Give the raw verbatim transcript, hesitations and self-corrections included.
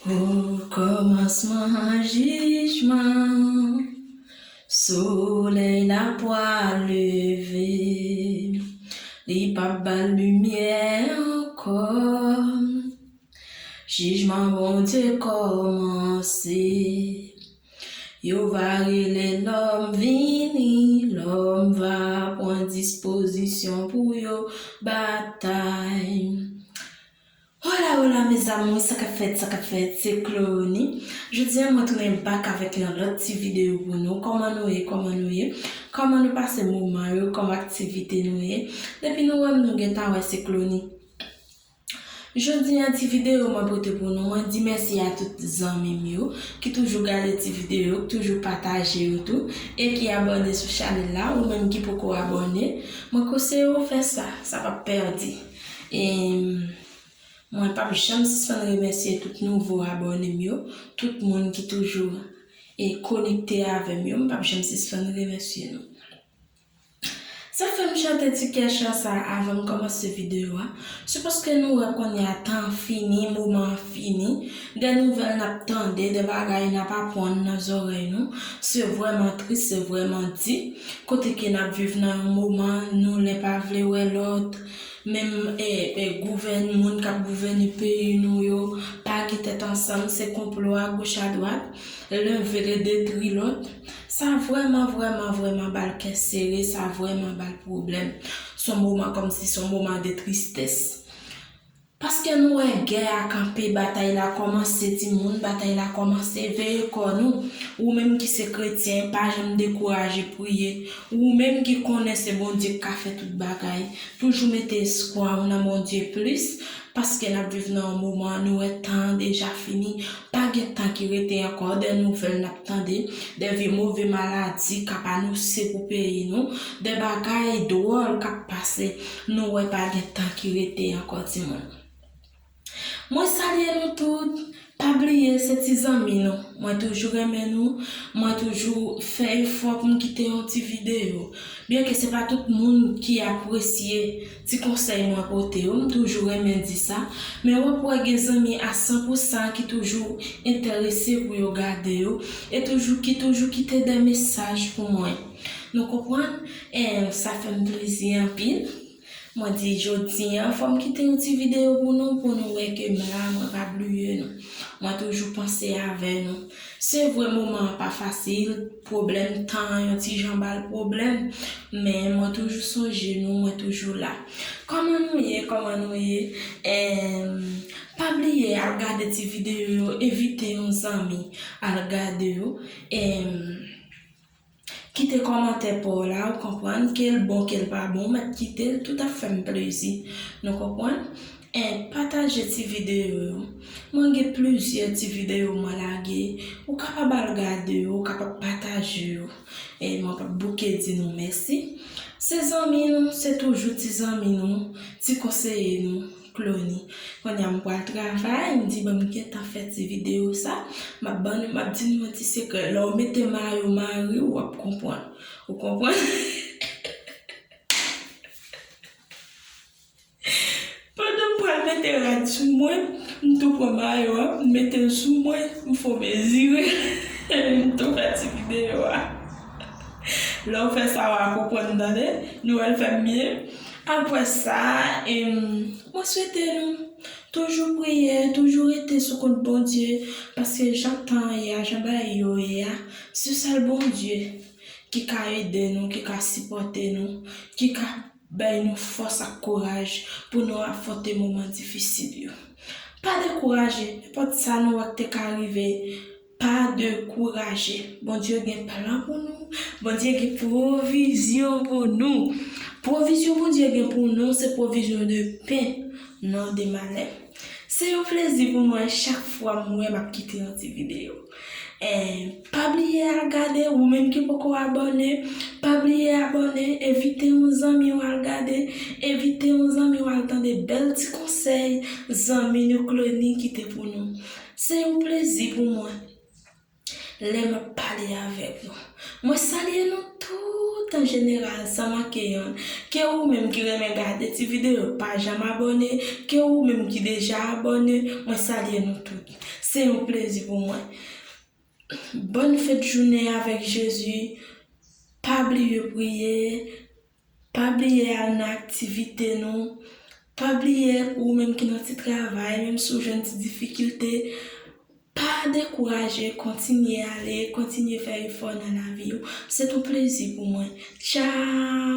O kòmansman jijman, solèy la pral leve, li p ap bay limyè ankò. Jijman Bondye kòmanse. Yo va rele lòm vini, lòm va pran dispozisyon pou yo batay. Hola, hola, mes amours, sa k ap fèt, sa k ap fèt, se Clony. Jodi a, mwen tounen back avèk yon lòt ti videyo pou nou. Kòman nou ye, kòman nou ye? Kòman nou pase moman yo, kòman aktivite nou ye? Depi nou wè m, nou gentan wè se Clony. Jodi a, ti videyo mwen pote pou nou, mwen di mèsi a tout zanmi m yo ki toujou gade ti videyo, ki toujou pataje yo tou, e ki abòne sou chanèl la, ou menm ki poko abòne, mwen konseye w fè sa, sa p ap pèdi. E mwen p ap janm sispann remèsye tout nouvo abòne m yo, tout moun ki toujou e konekte avè m yo, m p ap janm sispann remèsye nou. Sa fè m chante ti kè chan sa avan m kòmanse videyo a, se paske nou wè kounye a tan an fini, moman an fini, de nouvèl n ap tande, de bagay n ap aprann nan zòrèy nou, se vrèman tris, se vrèman di, kote ke n ap viv nan yon moman, nou len pa vle wè lòt, menm e, e, gouvèn, moun k ap gouvène peyi nou yo, pa gen tèt ansanm, se konplo agoch adwat, len vle detri lòt. Sa vrèman, vrèman, vrèman ba l kè sere, sa vrèman ba l pwoblèm. Se yon moman kòmsi se yon moman de tristès. Paske nou wè gè a kanpe, batay la kòmanse, timoun, batay la kòmanse, veye kò nou. Ou menm ki se kretyen, pa janm dekouraje priye. Ou menm ki konnen se Bondye k ka fè tout bagay, toujou mete espwa w nan Bondye plis, paske n ap viv nan yon moman, nou wè tan an deja fini, pa gen tan ki rete ankò, de nouvèl n ap tande, de vye move maladi k ap anonse pou peyi nou, de bagay dwòl k ap pase, nou wè pa gen tan ki rete ankò, timoun. Mwen salye nou tout, pa bliye se ti zanmi nou, mwen toujou renmen nou, mwen toujou fè efò pou m kite yon ti videyo. Byenke se pa tout moun ki apresye ti konsèy mwen pote yo, m toujou renmen di sa, men w ap wè gen zanmi a san pou san ki toujou enterese pou yo gade yo, e toujou, ki toujou kite de mesaj pou mwen. Nou konprann? E sa fè m plezi anpil. Mwen di jodi a, fò m kite yon ti videyo pou nou, pou nou wè ke m la, mwen pa bliye nou. Mwen toujou panse avè nou. Se vre, moman an pa fasil, pwoblèm tan an yon ti jan ba l pwoblèm, men mwen toujou sonje nou, mwen toujou la. Kòman nou ye? Kòman nou ye? Em, pa bliye al gade ti videyo yo, envite yon zanmi al gade yo. Em, kite kòmantè pa w la, ou konprann, ke l bon, ke l pa bon, ou mèt kite l, tout ap fè m plezi. Nou konprann? E pataje ti videyo yo. Mwen gen plizyè ti videyo mwen lage. Ou kapab al gade yo, ou kapab pataje yo. E mwen p ap bouke di nou mèsi. Se zanmi nou, se toujou ti zanmi nou, ti konseye nou, Clony. Kounye a m pral travay, m di, "Bon, m gentan fè ti videyo sa." M ap ban nou, m ap di nou yon ti sekrè. Lè w mete mayo mari w, w ap konprann. Ou konprann? Pandan m pral mete rad sou mwen, m tou pran mayo a, m mete l sou mwen, m fè w mezire, m tou fè ti videyo a. Lè w fè sa, w a konprann, tande? Nou wè l fè m byen. Apre sa, em, mwen swete nou toujou priye, toujou rete sou kont Bondye, paske jan tan an ye a, jan bagay yo ye a, se sèl Bondye ki ka ede nou, ki ka sipòte nou, ki ka bay nou fòs ak kouraj pou nou afwonte moman difisil yo. Pa dekouraje, nenpòt sa nou wè k te ka rive, pa dekouraje. Bondye gen plan pou nou, Bondye gen pwovizyon pou nou. Pwovizyon Bondye gen pou nou, se pwovizyon de pen, non de malè. Se yon plezi pou mwen chak fwa m wè m ap kite yon ti videyo. Eh, pa bliye al gade, ou menm ki poko abòne, pa bliye abòne, envite yon zanmi w al gade, envite yon zanmi w al tande bèl ti konsèy zanmi nou Clony kite pou nou. Se yon plezi pou mwen lè m ap pale avèk nou. Mwen salye nou tout an jeneral, san manke yonn. Ke ou menm ki renmen gade ti videyo, pa janm abòne. Ke ou menm ki deja abòne, mwen salye nou tout. Se yon plezi pou mwen. Bòn fèt jounen avèk Jezi. Pa bliye priye. Pa bliye al nan aktivite nou. Pa bliye ou menm ki nan ti travay, menm si w jwenn ti difikilte, pa dekouraje, kontinye ale, kontinye fè efò nan lavi w. Se yon plezi pou mwen. Tchao!